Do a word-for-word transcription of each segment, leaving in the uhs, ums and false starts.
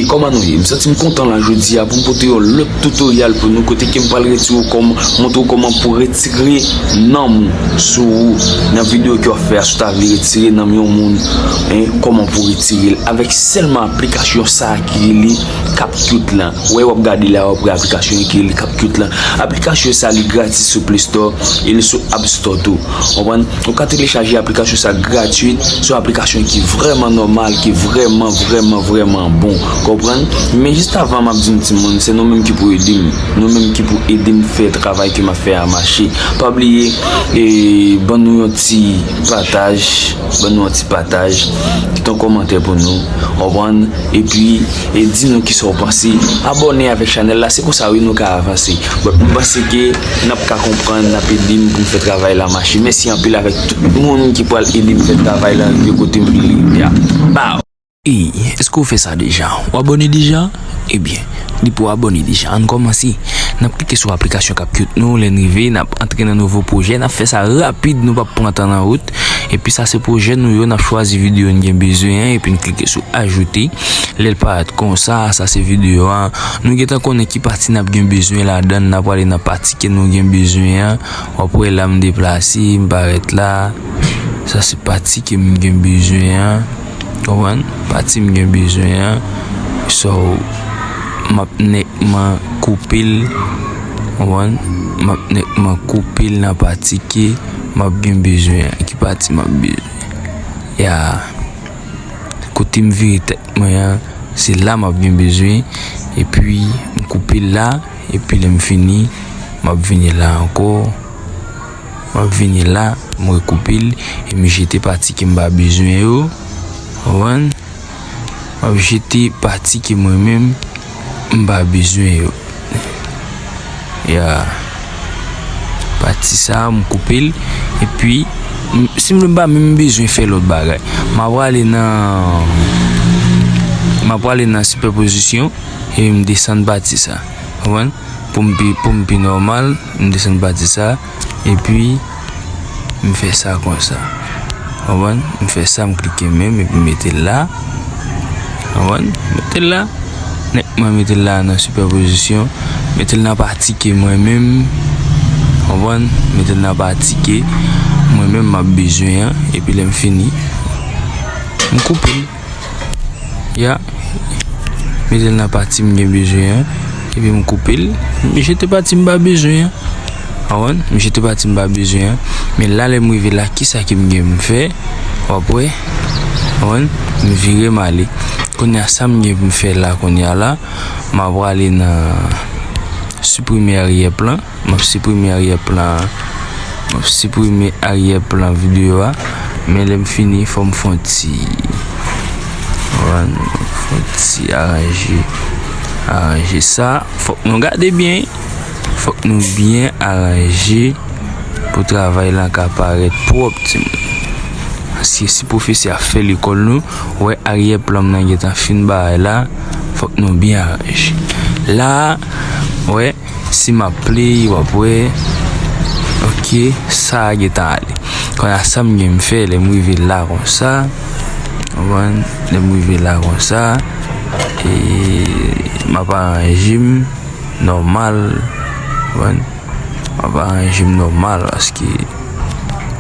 Kòman nou ye? M santi m kontan la jodi a pou m pote yon lòt tutorial pou nou, kote ke m pral retire w kòm, montre w kòman pou retire nanm ou sou ou nan videyo ke w ap fè a, si w ta vle retire nanm yon moun, en, kòman pou retire l avèk sèlman aplikasyon sa a ki rele CapCut lan. Wè, w ap gade la, w ap wè aplikasyon ki rele CapCut lan. Aplikasyon sa li gratis sou Play Store e li sou App Store tou. Konprann? Ou ka telechaje aplikasyon sa gratwit, se yon aplikasyon ki vrèman nòmal, ki vrèman, vrèman, vrèman bon. Konprann? Men jis avan m ap di n timoun, se nou menm ki pou ede m. Nou menm ki pou ede m fè travay ke m ap fè a mache. Pa bliye, e, ban nou yon ti pataj, ban nou yon ti pataj, kite yon kòmantè pou nou. Konprann? Epi, e di nou kisa w panse. Abòne avèk chanèl la, se konsa wi nou ka avanse. Bon, m panse ke n ap ka konprann, n ap ede m pou m fè travay la mache. Mèsi anpil avèk tout moun ki pral ede m fè travay la rive kote m vle li rive a. Baw! Ey, èske w fè sa deja? W abòne deja? Ebyen, depi w abòne deja, ann kòmanse. N ap klike sou aplikasyon CapCut nou, lè n rive, n ap antre nan nouvo pwojè, n ap fè sa rapid, nou p ap pran tan nan wout. Epi sa se pwojè nou yo, n ap chwazi videyo n gen bezwen an, epi n klike sou ajoute. Lè l parèt konsa, sa se videyo a. Nou gentan konnen ki pati n ap gen bezwen ladan l, n ap prale nan pati ke nou gen bezwen an. W ap wè la m deplase, m parèt la. Sa se pati ke m gen bezwen an. Konprann? Pati m gen bezwen an. So, m ap nètman koupe l. Konprann? M ap nètman koupe l nan pati ke m ap gen bezwen an. Ki pati m ap bezwen? Ya. Kote m vire tèt mwen an, se la m ap gen bezwen. Epi, m koupe l la. Epi, lè m fini, m ap vini la ankò. M ap vini la, m rekoupe l, e m jete pati ke m pa bezwen yo. Konprann? M ap jete pati ke mwen menm, m pa bezwen yo. Ya. Pati sa a, m koupe l. Epi, m- si m pa menm bezwen fè lòt bagay, m ap prale nan, m ap prale nan sipèpozisyon, e m desann pati sa. Konprann? Pou m pi, pou m pi nòmal, m desann pati sa, epi m fè sa konsa. Konprann? M fè sa, m klike menm, epi m mete l la. Konprann? Mete l la. Nèt mwen mete l la nan sipèpozisyon. Mete l nan pati ke mwen menm. Konprann? Mete l nan pati ke mwen menm m ap bezwen an. Epi lè m fini, m koupe l. Ya. Mete l nan pati m gen bezwen an. Epi m koupe l. M jete pati m pa bezwen an. Konprann? M jete pati m pa bezwen an. Men la, lè m rive la, kisa ke m gen pou m fè? W ap wè? Konprann? M vire m ale. Kounye a, sa m gen pou m fè la, kounye a la, m ap prale nan siprime aryè plan. M ap siprime aryè plan. M ap siprime aryè plan videyo a. Men lè m fini, fò m fè yon ti, fò m fè yon ti aranje. Aranje sa. Fòk nou gade byen. Fòk nou byen aranje pou travay la ka parèt pwòp, timoun. Paske si pwofesè a fè lekòl nou, wè aryè plan m nan gentan fin bagay la, fòk nou byen aranje. La, wè, si m ap play, w ap wè. Ok, sa a gentan ale. Kounye a sa m gen m fè, lè m rive la konsa. Konprann? Lè m rive la konsa, e m ap aranje m nòmal. Konprann? M ap aranje m nòmal paske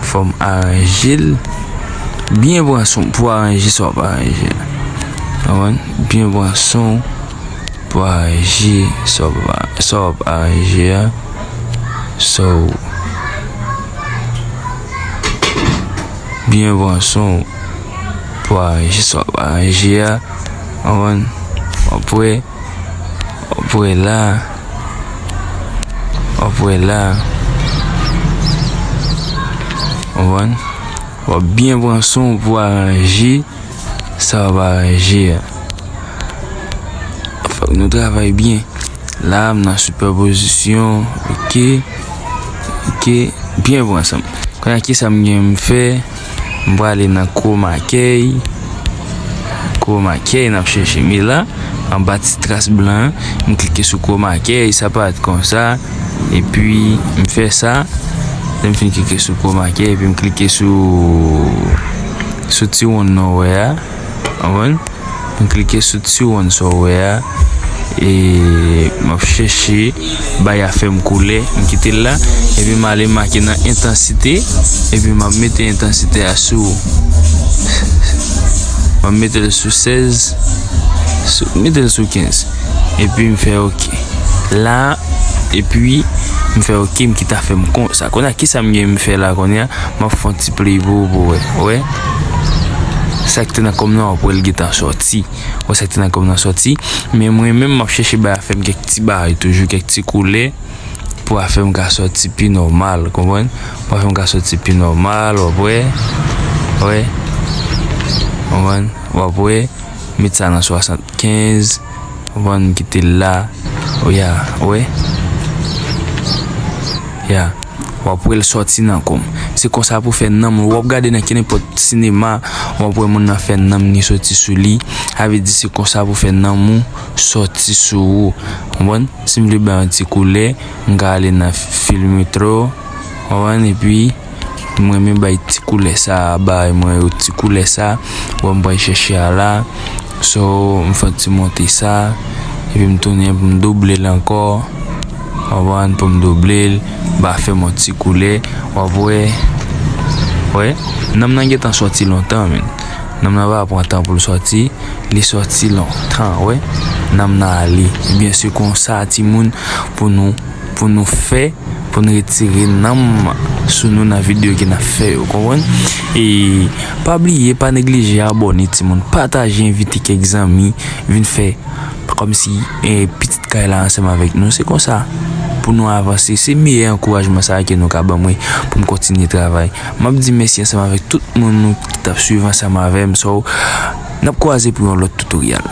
fò m aranje l. Byen pran son w pou aranje sa w ap aranje a. Konprann? Byen pran son w pou aranje sa w ap, sa w ap aranje a. So, byen pran son w pou aranje sa w ap aranje a. Konprann? W ap wè, w ap wè la. W ap wè la. Konprann? W ap byen pran son w pou aranje sa w ap aranje a. Fòk nou travay byen. La, m nan sipèpozisyon. Ok. Ok. Byen pran san m. Kounye a, kisa m gen m fè? M prale nan chroma key. Chroma key n ap chèche. Men la, anba ti tras blan an, m klike sou chroma key, sa parèt konsa. Epi, m fè sa. Lè m fin klike sou chroma key, epi m klike sou, sou ti wonn nan w wè a. Konprann? M klike sou ti wonn sa w wè a. E m ap chèche bay afè m koulè, m kite l la. Epi m ale make nan entansite. Epi m ap mete entansite a sou, m ap mete l sou sèz, sou, mete l sou kenz. Epi m fè oke. La, epi m fè oke, m kite afè m konsa. Kounye a, kisa m gen m fè la kounye a? M ap fè yon ti play pou ou pou wè. Wè? Sa k te nan kòm nan, w ap wè l gentan sòti. Wè sa k te nan kòm nan sòti. Men mwen menm, m ap chèche bay afè m kèk ti bagay toujou, kèk ti koulè pou afè m ka sòti pi nòmal, konprann? Pou afè m ka sòti pi nòmal, w ap wè. Wè. Konprann? W ap wè. Met sa nan swasannkenz. Konprann? M kite l la. Oya, wè. Ya. W ap wè l sòti nan kòm. Se konsa pou fè nanm ou. W ap gade nan kenenpòt sinema, w ap wè moun nan fè nanm ni sòti sou li. Sa vle di se konsa pou fè nanm ou sòti sou ou. Konprann? Si m vle bay yon ti koulè, m ka ale nan Filmmetro. Konprann? Epi, m renmen bay ti koulè sa a, bay mwen yo ti koulè sa. Bon, m pral chèche a la. So, m fè ti monte sa. Epi m tounen pou m double l ankò. Konprann? Pou m double l, ba fè m yon ti koulè. W ap wè. Wè? Nanm nan gentan sòti lontan, men. Nanm nan pa pran tan pou l sòti. Li sòti lontan, wè. Nanm nan ale. Ebyen, se konsa, timoun, pou nou, pou nou fè, pou n retire nanm sou nou nan videyo ke n ap fè yo, konprann? E pa bliye, pa neglije abòne, timoun, pataje, envite kèk zanmi, vin fè kòmsi, e, pitit kay la ansanm avèk nou. Se konsa, pou nou avanse, se meyè ankourajman sa a ke nou ka ban mwen pou m kontinye travay. M ap di mèsi ansanm avèk tout moun nou ki t ap swiv ansanm avè m. So, n ap kwaze pou yon lòt tutorial.